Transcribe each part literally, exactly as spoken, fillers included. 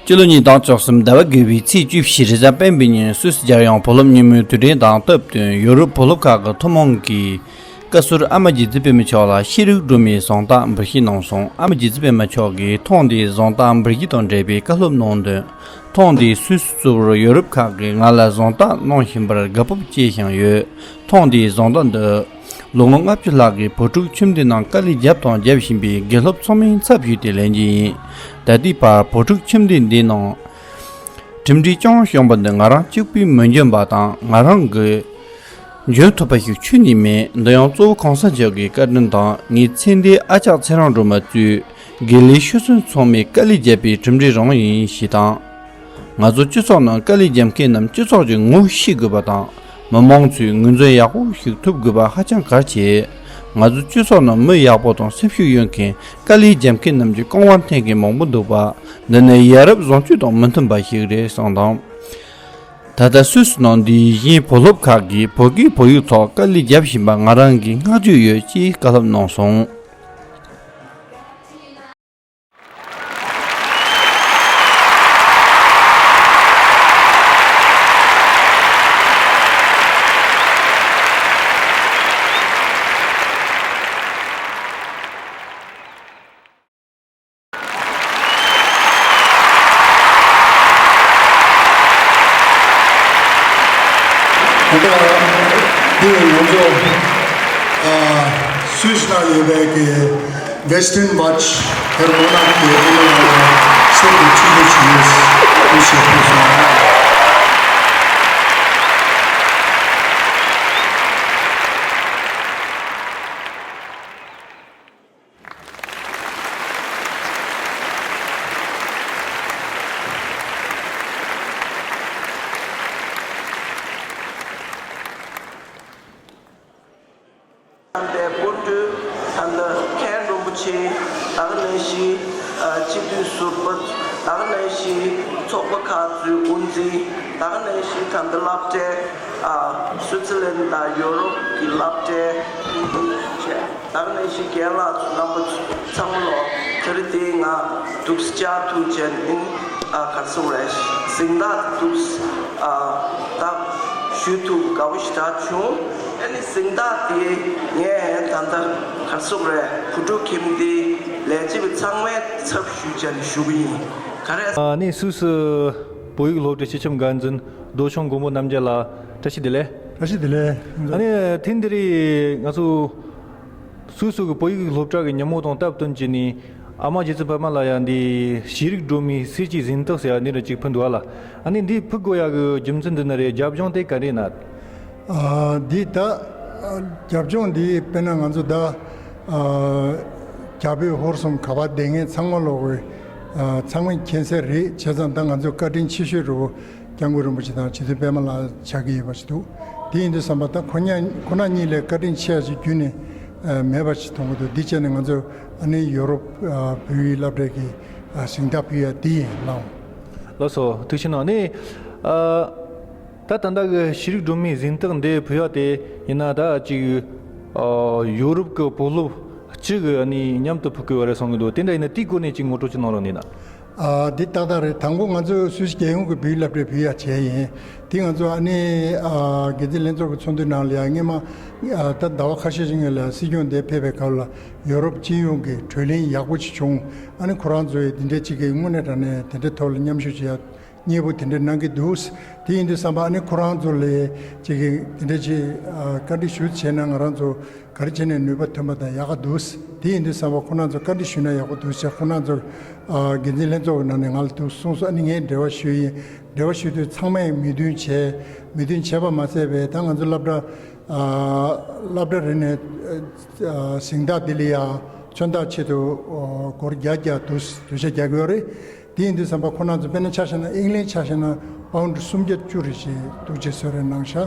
སྤྱི་ལོ་ཉིས་སྟོང་བཅུ་གསུམ་ཟླ་བ་དགུ་པའི་ཚེས་བཅུ་བཞི་རེས་གཟའ་སྤེན་པའི་ཉིན་སུད་སི་རྒྱལ་ཡོངས་བུ་སློབ་ཉིན་མོའི་དུས་དྲན་དང་སྟབས་བསྟུན་ཡོ་རོབ་བུ་སློབ་ཁག་གི་ཐུན་མོང་གི་བཀའ་ཟུར་ཨ་མ་རྗེ་བཙུན་པད་མ་མཆོག་ལ་ཤེས་རིག་སྒྲོན་མེའི་གཟེངས་རྟགས་འབུལ་བཞེས་གནང་སོང་། ཨ་མ་རྗེ་བཙུན་པད་མ་མཆོག་གིས་ཐེངས་འདིའི་གཟེངས་རྟགས་འབུལ་བཞེས་དང་འབྲེལ་བའི་བཀའ་སློབ་གནང་དོན། ཐེངས་འདིའི་སུད་སི་གཙོ་བོར་ཡོ་རོབ་ཁག་གིས་ང་ལ་གཟེངས་རྟགས་གནང་བཞིན་པར་དགའ་སྤོབས་སྐྱེས་བཞིན་ཡོད། ཐེངས་འདིའི་གཟེངས་རྟགས་འདི། ལོ་ངོ་ལྔ་བཅུ་ལྷག་གི་བོད་ཕྲུག་ཁྱིམ་སྡེ་ནང་དཀའ་ལས་བརྒྱབ་དང་རྒྱབ་བཞིན་པའི་དགེ་སློབ་ཚང་མའི་ཚབ་ཞུས་ཏེ་ལེན་རྒྱུ་ཡིན། ད་ལྟའི་བར་བོད་ཕྲུག་ཁྱིམ་སྡེ་འདིའི་ནང་གྲུབ་འབྲས་རྐྱང་བྱུང་བ་འདི་ང་རང་གཅིག་པུས་མི་འཇོན་པ་དང་། ང་རང་གིས་འཇོན་ཐུབ་པ་ཞིག་ཁྱོན་ནས་མེད། འདི་ཡང་གཙོ་བོ་གོང་ས་མཆོག་གི་བཀའ་དྲིན་དང་། ངའི་ཚེ་འདིའི་ཨ་ཅག་ཚེ་རིང་སྒྲོལ་མ་གཙོས་དགེ་ལས་ཤོར་སོན་ཚང་མས་དཀའ་ལས་བརྒྱབ་པའི་གྲུབ་འབྲས་རང་ཡིན་ཞེས་དང་། ང་ཚོ་སྤྱི་ཚོགས་ནང་དཀའ་ལས་བརྒྱབ་མཁན་རྣམས་སྤྱི་ཚོགས་ཀྱི་ངོ་བོ་ཤེས་དགོས་པ་དང་། མི་མང་ཚོས་ངོས་འཛིན་ཡག་པོ་ཞིག་ཐུབ་དགོས་པ་ཧ་ཅང་གལ་ཆེ། ང་ཚོ་སྤྱི་ཚོགས་ནང་མི་ཡག་པོ་དང་སེམས་ཤུགས་ཡོད་མཁན། དཀའ་ལས་བརྒྱབ་མཁན་རྣམས་ཀྱི་རྐང་པ་འཐེན་མཁན་མང་པོ་འདུག་པ། འདི་ནི་ཡ་རབས་བཟང་སྤྱོད་དང་མི་མཐུན་པ་ཞིག་རེད་བསམ་དང་། ད་ལྟ་སུད་སི་ནང་འདི་བཞིན་བུ་སློབ་ཁག་གིས་བོད་སྐད་བོད་ཡིག་ཐོག་དཀའ་ལས་བརྒྱབ་བཞིན་པ་ང་རང་གིས་བསྔགས་བརྗོད་ཡོད་ཅེས་བཀའ་སློབ་གནང་སོང་། ད་ལྟ་འདི་ང་ཚོ་ཨ་སུད་སི་ནང་ཡོད་པའི་གི་Western Watch དེར་མོ་ནག་གི་ཨ་ནི་ང་ལ་སེམས་ཀྱི་ཆུ་ཚོད་ཞིག་ཡོད་ཞེས་ཞུ་སོང་། ཏེ་སྐུ་མགྲོན་ད་ལྟ་མཁན་རིན་པོ་ཆེ། ད་ག་ནང་བཞིན་ཨ་སྤྱི་འཐུས་ཟུར་པ། ད་ག་ནང་བཞིན་ཚོགས་པ་ཁག་ཚོའི་དབུ་འཛིན། ད་ག་ནང་བཞིན་ད་ལྟ་སློབ་གྲྭའི་ཨ་སུའི་ཙི་ལན་དང་ཡོ་རོབ་ཀྱི་སློབ་གྲྭའི་དབུ་འཛིན་བཅས། ད་ག་ནང་བཞིན་རྒན་ལགས་ཚོ་རྣམ་པ་ཚོ་ཚང་མ་ལོ་དེ་རིང་འདི་ང་འདུག་སེ་བཅར་ཐུབ་བྱས་ནས་ཨ་ག་རེ་ཟེར་དགོས་རེད། གཟེངས་རྟགས་འདུག་སེ་ཨ་ད་ཞུ་ཐུབ་དགའ་པོ་ཞེ་དྲག་བྱུང་། ཨ་ནི་གཟེངས་རྟགས་དེ་ངས་ད་ལྟ་ག་རེ་ཟེར་དགོས་རེད། བོད་ཕྲུག་ཁྱིམ་སྡེའི་ལས་བྱེད་པ་ཚང་མའི་ཚབ་ཞུས་བྱས་ནས་ཞུ་གི་ཡིན། ག་རེ། ཨ་ནི་སུད་སི་བོད་ཡིག་སློབ་གྲྭའི་སྤྱི་ཁྱབ་འགན་འཛིན་རྡོ་ཆུང་མགོན་པོ་རྣམ་རྒྱལ་ལགས། བཀྲ་ཤིས་བདེ་ལེགས། བཀྲ་ཤིས་བདེ་ལེགས། ཨ་ནི་ཐེངས་འདི་རེད་ང་ཚོ་སུད་སི་གི་བོད་ཡིག་སློབ་གྲྭ་གི་ཉིན་མོ་དང་སྟབས་བསྟུན་བྱས་ནས་ཨ་མ་རྗེ་བཙུན་པད་མ་ལ་ཡང་འདི་ཤེས་རིག་སྒྲོན་མེའི་སྲིད་ཇུས་གཟེངས་རྟགས་ཟེར་ཡ་འདི་འདྲ་ཅིག་ཕུལ་འདུག་ཨ་ལ། ཨ་ནི་འདི་ཕུལ་དགོས་ཡ་གི་རྒྱུ་མཚན་འདི་ནི་རེད། རྒྱབ་ལྗོངས་དེ་ག་རེ་ན། ཨ་འདི་ད་རྒྱབ་ལྗོངས་འདི་དཔེར་ན་ང་ཚོ་ད་ཨ་རྒྱ་བོད་ཧོར་གསུམ་ག་པར་བསྡད་མཁན་ཚང་མ་ལོག་གི་ཨ་ཚང་མས་མཁྱེན་གསལ་རེད། བྱས་ཙང་ད་ང་ཚོ་བཀའ་དྲིན་ཆེ་ཤོས་རུ་སྐྱབས་མགོན་རིན་པོ་ཆེ་དང་རྗེ་བཙུན་པད་མ་ལགས་ཆགས་ཀྱི་ཡོད་པ་ཞིག་འདུག་དེ་ཡིན་དུས་ཙམ་པ་ད་ཁོ་གཉིས་ཁོ་རང་གཉིས་ལས་བཀའ་དྲིན་ཆེ་བ་ཞིག་རྒྱུན་ནས་ཨ་མེད་པ་ཞིག་མཐོང་གི་འདུག་འདི་བྱས་ནས་ང་ཚོ་ཨ་ནི་ཡོ་རོབ་ཨ་བོད་ཡིག་སློབ་གྲྭའི་གི་ཨ་གཟེངས་རྟགས་ཕུལ་ཡ་འདི་ཡིན་ལགས། ལགས་སོ། ཐུགས་རྗེ་གནང་། ནི་ཨ་ད་ད་ལྟ་གི་ཤེས་རིག་སྒྲོན་མེའི་གཟེངས་རྟགས་འདི་ཕུལ་ཡ་དེ་ཡིན་ན་ད་ཅིག་ཨ་ཡོ་རོབ་གི་བུ་སློབ་གཅིག་གི་ནི་མཉམ་དུ་ཕུལ་དགོས་པ་རེད་གསུང་གི་འདུག་དེ་འདྲ་ཡིན་ན་དེའི་སྐོར་ནས་ཅིག་ངོ་སྤྲོད་ཅིག་གནང་རོགས་གནང་ན། ཨ་འདི་ཏག་ཏག་རེད། དང་པོ་ང་ཚོ་སུད་སི་རྒྱལ་ཡོངས་ཀྱི་བོད་ཡིག་སློབ་གྲྭའི་བོད་ཡིག་བྱས་ཡིན། དེ་ང་ཚོ་ཨ་ནི་ཨ་འགན་འཛིན་ལྷན་ཚོགས་ཀྱི་ཚོགས་འདུའི་ནང་ལ་ཡང་སྔས་མ་ཨ་ད་ཟླ་བ་ཁ་ཤས་ཤིག་སྔོན་ལ་སྲིད་སྐྱོང་འདིར་ཕེབས་པའི་སྐབས་ལ་ཡོ་རོབ་སྤྱི་ཡོངས་ཀྱི་གྲོས་གླེང་ཡག་པོ་ཞིག་བྱུང་། ཨ་ནི་ཁོ་རང་ཚོས་འདི་འདྲའི་ཅིག་གི་དངོས་གནས་དྲང་གནས་དེ་འདྲའི་ཐོག་ལ་མཉམ་ཞུགས་བྱེད་ཡ་མཉེས་པོ་དེ་འདྲ་གནང་གི་འདུག་དེ་ཡིན་དུས་ཙམ་པ་ཨ་ནི་ཁོ་རང་ཚོ་ལ་ཅིག་གི་དེ་འདྲ་ཅིག་ཨ་བཀའ་འདྲི་ཞུ་བྱས་ན་ང་རང་ཚོ་ག་རེ་བྱས་ནས་ནུས་པ་ཐོན་པ་དང་ཡག་ག་འདུག་དེ་ཡིན་དུས་ཙམ་པ་ཁོ་རང་ཚོ་བཀའ་འདྲི་ཞུས་ན་ཡག་པོ་འདུག་ཟེར་ཁོ་རང་ཚོ་ཨ་འགན་འཛིན་ལྷན་ཚོགས་ཀྱི་ནང་ནས་ང་ལ་འདུག་གསུངས་སོང་། ཨ་ནི་ངས་འབྲེལ་བ་ཞུས་ཡིན། འབྲེལ་བ་ཞུ་དུས་ཚང་མས་མོས་མཐུན་བྱས། མོས་མཐུན་བྱས་པ་མ་ཟད་པའི་ད་ང་ཚོ་སློབ་གྲྭ་ཨ་སློབ་གྲྭ་རེ་ནས་ཨ་གཟེངས་རྟགས་འདི་ལ་ཡ་མཚོན་རྟགས་ཆེད་དུ་ཨ་སྒོར་བརྒྱ་བརྒྱ་འདུག་གདུལ་ཞག་རྒྱག་གི་ཡོད་རེད། དེ་ཡིན་དུས་ཙམ་པ་ཁོ་རང་ཚོ་དཔེར་ན་ཆ་བཞག་ན་ཨིང་ལན་ཆ་བཞག་ན་པའུན་ཌི་སུམ་བརྒྱ་བཅུ་རེ་ཞིག་འདུག་ཅེས་གསོལ་རས་གནང་ཤག་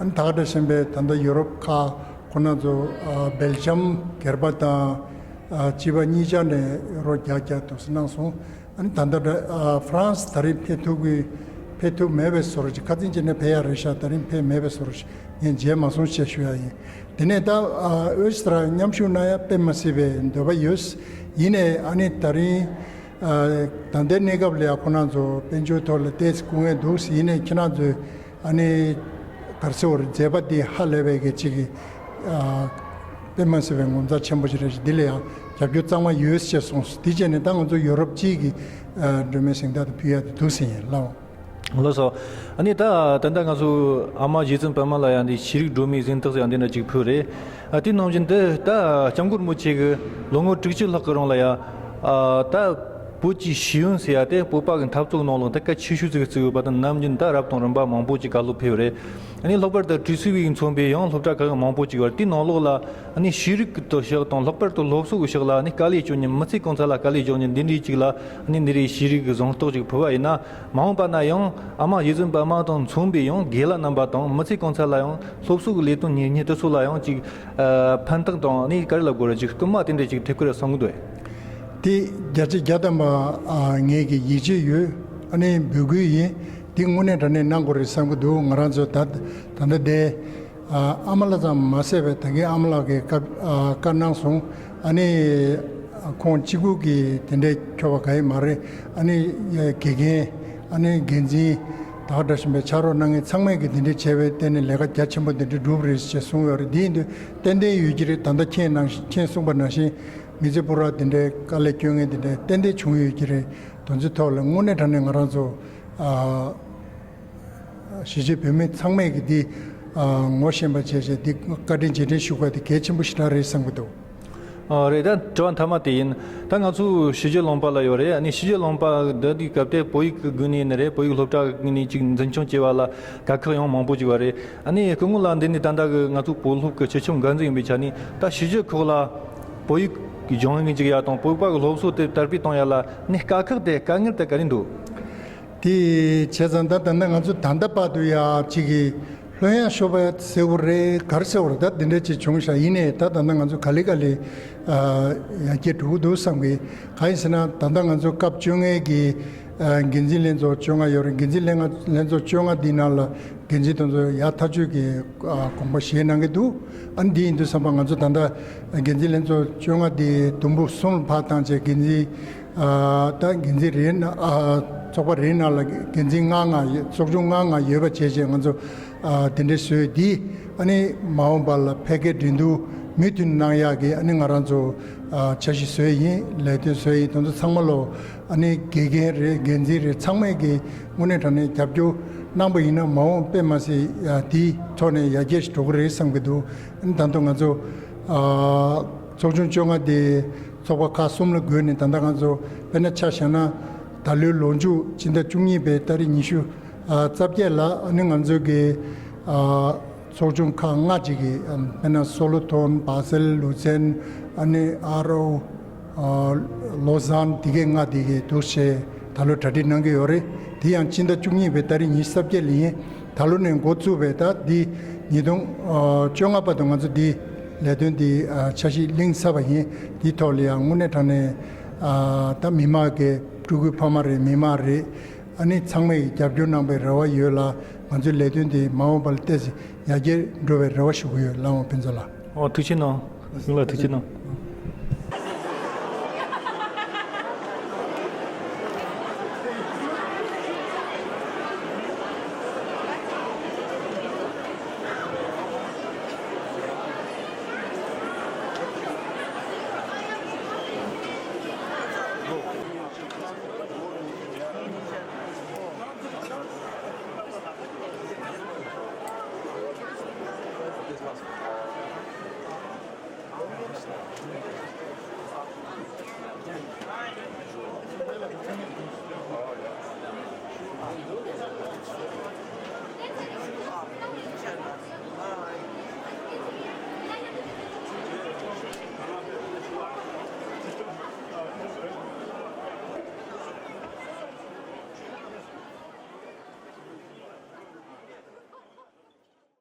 ཨ་ནི་ད་ག་འདྲ་བཞིན་པའི་ད་ལྟ་ཡོ་རོབ་ཁག་ཁོ་རང་ཚོ་ཨ་སྦེལ་ཇམ་སྒེར་པ་དང་ཨ་སྤྱི་པ་གཉིས་ཆ་ནས་ཡོ་རོ་བརྒྱ་བརྒྱ་འདུག་སེ་གནང་སོང་། ཨ་ནི་ད་ལྟ་ཨ་ཧྥ་རན་སི་ད་རིང་ཕེབས་ཐུབ་ཀྱི་ཕེབས་ཐུབ་མེད་པའི་བཟོ་འདྲ་ཅིག་ཁ་སང་ཅིག་ནས་ཕེབས་ཡ་རེད་ཤག་ད་རིང་ཕེབས་མེད་པའི་བཟོ་འདྲ་ཅིག་ངས་མཇལ་མ་སོང་ཞེས་ཞུ་ཡ་ཡིན། དེ་ནས་ད་ཨ་ཨོ་སི་ཊི་ར་མཉམ་ཞུགས་གནང་ཡ་དཔེ་མ་སྲིད་པའི་འདོད་པ་ཡོད། ཡིན་ནའི་ཨ་ནི་ད་རིང་ ཨ། ད་ལྟའི་གནས་སྐབས་ལ་ཡང་ཁོ་རང་ཚོ་དཔལ་འབྱོར་ཐོག་ལ་ཏོག་ཙམ་སྐུ་ངལ་འདུག་ཟེར། ཡིན་ནའི་ཁྱེད་རང་ཚོས་ཨ་ནི་ག་རེ་ཟེར་དགོས་རེད། མཛད་པ་འདི་ཧ་ལས་པའི་གི་ཅིག་གི། ཨ། དཔེ་མ་སྲིད་པའི་ངོ་མཚར་ཆེན་པོ་ཞིག་རེད་ཤག་འདི་ལ་ཡང་རྒྱབ་སྐྱོར་གཙང་མ་ཡོད་ཅེས་གསུངས་སོང་། དེ་བྱས་ནས་ད་ང་ཚོ་ཡོ་རོབ་སྤྱི་གི། ཨ། སྒྲོལ་མའི་གཟེངས་རྟགས་དེ་ཕུལ་ཡག་དེ་འདུག་ཟེར་ཡིན་ལགས། ལགས་སོ། ཨ་ནི་ད་ད་ལྟ་ང་ཚོ་ཨ་མ་རྗེ་བཙུན་པདྨ་ལ་ཡང་འདི་ཤེས་རིག་སྒྲོན་མེའི་གཟེངས་རྟགས་ཟེར་ཡང་འདི་འདྲ་ཅིག་ཕུལ་རེད། ཨ། དེ་ནང་བཞིན་དུ་ད་སྐྱབས་མགོན་རིན་པོ་ཆེ་གི་ལོ་ངོ་དྲུག་ཅུ་ལྷག་གི་རིང་ལ་ཡང་། ཨ། ད་བོད་ཀྱི་ཤེས་ཡོན་ཟེར་ཡ་དེ་བོད་པ་གི་འཐབ་རྩོད་ནང་ལོགས་ད་གལ་ཆེ་ཤོས་ཅིག་བརྩི་ཡོད་པ་དང་། ནམ་རྒྱུན་ད་རབ་དང་རིམ་པ་མང་པོ་ཅིག་བཀའ་སློབ་ཕེབས་རེད། ཨ་ནི་ལྷག་པར་དུ་བཀྲ་ཤིས་པའི་མཚོན་དཔེ་ཡང་སློབ་གྲྭ་ཁག་མང་པོ་ཅིག་ཡོད་རེད། དེའི་ནང་ལོགས་ལ་ཨ་ནི་ཤེས་རིག་གི་ཕྱོགས་དང་། ལྷག་པར་དུ་སློབ་གསོ་གི་ཕྱོགས་ལ་ཨ་ནི་དཀའ་ལས་བསྐྱོན་མཁན། མི་ཚེ་གང་ཚང་ལ་དཀའ་ལས་བསྐྱོན་མཁན་འདི་འདྲའི་ཅིག་ལ་ཨ་ནི་འདི་རེད། ཤེས་རིག་གི་གཟེངས་རྟགས་ཅིག་ཕུལ་བ་ཡིན་ན། མ་འོངས་པ་ན་ཡང་ཨ་མ་རྗེ་བཙུན་པདྨ་དང་མཚུངས་པའི་ཡང་རྒན་ལགས་རྣམ་པ་དང་། མི་ཚེ་གང་ཚང་ལ་ཡང་སློབ་གསོ་གི་ལས་དོན་གཉེར་མཁན་དེ་ཚོ་ལ་ཡང་ཅིག། ཨ། ཕན་ཐོགས་དང་། ཨ་ནི་ག་རེ་ལབ་དགོས་རེད། ཅིག་སྐུལ་མ་དེ་འདྲ་ཅིག་ཐེབས་ཀྱི་རེད་བསམ་གྱི་འདུག། དེ་བརྒྱ་ཆ་བརྒྱ་ཐམ་པ། ཨ། ངེད་ཀྱི་ཡིད་ཆེས་ཡོད། ཨ་ནི་འབོད་སྐུལ་ཡིན། འདི་དངོས་གནས་དྲང་གནས་གནང་དགོས་རེད་བསམ་གྱི་འདུག། ང་རང་ཚོ་ད་ད་ལྟ་དེ། ཨ། ཨ་མ་ལགས་ཙམ་མ་ཟད་པའི་ད་གིན་ཨ་མ་ལགས་ཀྱིས་བཀའ། ཨ། བཀའ་གནང་སོང་། ཨ་ནི་ཁོང་གཅིག་པུ་གིས་དེ་འདྲའི་འཁྱོལ་བ་གང་ཡང་མ་རེད། ཨ་ནི་དགེ་རྒན། ཨ་ནི་འགན་འཛིན། ད་ག་འདྲ་བཞིན་པའི་ཕྱག་རོགས་གནང་མཁན་ཚང་མས་ཀྱིས་དེ་འདྲའི་བྱས་པའི་བརྟེན་ནས་ལས་ཀ་རྒྱ་ཆེན་པོ་དེ་འདྲའི་བསྒྲུབས་རེད་ཅེས་གསུངས་ཡོད་རེད། དེ་ཡིན་དུས་ཏན་ཏན་ཡོད་ཀྱི་རེད། ད་ལྟ་ཁྱེད་ནང་ཁྱེད་གསུངས་པ་ནང་བཞིན་མི་ཚེ་སྤུ་རག་དེ་འདྲའི་དཀའ་ལས་སྐྱོན་མཁན་དེ་འདྲ་ཏན་ཏན་བྱུང་ཡོད་ཀྱི་རེད། དེ་ཚོའི་ཐོག་ལ་དངོས་གནས་དྲང་གནས་ང་རང་ཚོ། ཨ། གཞིས་བྱེས་བོད་མི་ཚང་མས་ཀྱིས་འདི། ཨ། ངོ་ཤེས་པ་བྱས་བྱས་འདི་བཀའ་དྲིན་རྗེས་དྲན་ཞུ་དགོས་དེ་གལ་ཆེན་པོ་ཞེ་དྲག་རེད་བསམ་གྱི་འདུག། ཨ། རེད། ད་དྲི་བ་མཐའ་མ་དེ་ཡིན། ད་ང་ཚོ་ཕྱི་རྒྱལ་ལུང་པ་ལ་ཡོད་རེད། ཨ་ནི་ཕྱི་རྒྱལ་ལུང་པ་འདི་དུས་སྐབས་དེ་བོད་ཡིག་གི་སྒང་ནས་ཡིན་ནི་རེད། བོད་ཡིག་སློབ་གྲྭ་གི་སྒང་ནས་ཅིག་འཛིན་སྐྱོང་བྱེད་པ་ལ་དཀའ་ཁག་ཡང་མང་པོ་ཅིག་ཡོད་རེད། ཨ་ནི་སྐུ་ངོ་ལགས་འདི་ནས་ད་ལྟ་གི་ང་ཚོ་བོད་སློབ་ཀྱི་སྤྱི་ཁྱབ་འགན་འཛིན་ཡིན་པའི་ཆ་ནས། ད་ཕྱི་རྒྱལ་ཁག་ལ་བོད་ཡིག་སྦྱང་ཡག་ཅིག་ཡ་དང་། བོད་པ་གི་སློབ་གསོ་དེ་དར་སྤེལ་གཏོང་ཡག་ལ་ནི་དཀའ་ཁག་དེ། དཀའ་ངལ་དེ་ག་རེ་འདུག། དེ་བྱས་ཙང་ད་ད་ལྟ་ང་ཚོ་ད་ལྟ་བར་དུ་ཡ་གཅིག་གི་ལྷོད་ཡངས་ཤོར་བ་ཟེར་དགོས་རེད། ག་རེ་ཟེར་དགོས་རེད། ད་འདི་འདྲ་ཅིག་བྱུང་ཤག། ཡིན་ནའི་ད་ད་ལྟ་ང་ཚོ་ག་ལེ་ག་ལེ། ཨ། ཡར་རྒྱས་འགྲོ་གི་འདུག་བསམ་གི། གང་ཡིན་ཟེར་ན་ད་ལྟ་ང་ཚོ་སྐབས་བཅོ་ལྔའི་གི། ཨ། འགན་འཛིན་ལྷན་ཚོགས་བཅོ་ལྔ་ཡོད་རེད། འགན་འཛིན་ལྷན་ལྷན་ཚོགས་བཅོ་ལྔ་འདིའི་ནང་ལ་འགན་འཛིན་དེ་ཚོ་ཡག་ཐག་ཆོད་ཀྱི། ཨ། དགོངས་པ་བཞེས་གནང་གི་འདུག། ཨ་ནི་འདི་ཡིན་དུས་ཙམ་པ་ང་ཚོ་ད་ལྟ་འགན་འཛིན་ལྷན་ཚོགས་བཅོ་ལྔ་འདི་དུམ་བུ་གསུམ་ལ་ཕར་བཏང་བྱས། འགན་འཛིན། ཨ། ད་འགན་འཛིན་རེའི་ནང་། ཨ། ཚོགས་པ་རེའི་ནང་ལ་འགན་འཛིན་ལྔ་ལྔ་ཡོད། ཚོགས་ཆུང་ལྔ་ལྔ་ཡོད་པ་བྱས་བྱས་ང་ཚོ། ཨ། དེ་འདྲའི་བཟོས། འདི་ཨ་ནི་མ་འོངས་པ་ལ་ཕལ་སྐད་འགྲན་བསྡུར་མུ་མཐུད་གནང་ཡག་གི་ཨ་ནི་ང་རང་ཚོ། ཨ། འཆར་གཞི་བཟོས་ཡིན། ལས་དོན་བཟོས་ཡིན། དེ་ཚོ་ཚང་མ་ལོ། ཨ་ནི་དགེ་རྒན་རེད། འགན་འཛིན་རེད། ཚང་མས་ཀྱི་དངོས་གནས་དྲང་གནས་རྒྱབ་སྐྱོར་གནང་པ་ཡིན་ན་མ་འོངས་དཔེ་མ་སྲིད་ཡ་དེའི་ཐོག་ནས་ཡར་རྒྱས་ཤིག་འགྲོ་གི་རེད་བསམ་གྱི་འདུག། ཨ་ནི་ད་དུང་ང་ཚོ། ཨ། ཚོགས་ཆུང་བཅོ་ལྔ་དེ་ཚོགས་པ་ཁག་གསུམ་ལ་བགོས་ནས་ད་ལྟ་ང་ཚོ་དཔེར་ན་ཆ་བཞག་ན་ད་ལོའི་ལོ་མཇུག་སྤྱི་ཟླ་བཅུ་གཉིས་པའི་ཏ་རིག་ཉི་ཤུ། ཨ། རྩ་བརྒྱད་ལ་ཨ་ནི་ང་ཚོ་གི། ཨ། ཚོགས་ཆུང་ཁག་ལྔ་ཅིག་གིས། ཨ། དཔེར་ན་སོ་ལོ་ཐོན། སྦ་སེལ། ལུ་ཚན། ཨ་ནི་ཨ་རོ། ཨ། ལོ་ཟན། དེ་གའི་ལྔ་དེ་གའི་འདུག་བྱས་ད་ལོ་གྲ་སྒྲིག་གནང་གི་ཡོད་རེད། དེ་ཡང་སྤྱི་ཟླ་བཅུ་གཉིས་པའི་ཏ་རིག་ཉི་ཤུ་རྩ་བརྒྱད་ལ་ཡིན། ད་ལོ་ནས་འགོ་བཙུགས་པའི་ད་འདི་ཉིས་སྟོང་བཅོ་ལྔ་བར་དུ་ང་ཚོ་འདི་ལས་དོན་འདི། ཨ། འཆར་གཞི་བརླིང་ཚར་བ་ཡིན། འདིའི་ཐོག་ལ་ཡང་དངོས་གནས་དྲང་གནས། ཨ། ད་མི་མང་གི་ཕྲུ་གུའི་ཕ་མ་རེད། མི་མང་རེད། ཨ་ནི་ཚང་མས་རྒྱབ་སྐྱོར་གནང་པའི་རེ་བ་ཡོད་ལ། ང་ཚོའི་ལས་དོན་འདི་མ་འོངས་པ་ལ་ཏོག་ཙམ་ཡར་རྒྱས་འགྲོ་བའི་རེ་བ་ཞུ་གི་ཡོད། ལགས་འོང་། ཕན་ཚུན་ལ། ཨོ། ཐུགས་རྗེ་གནང་། ལགས། ཐུགས་རྗེ་གནང་།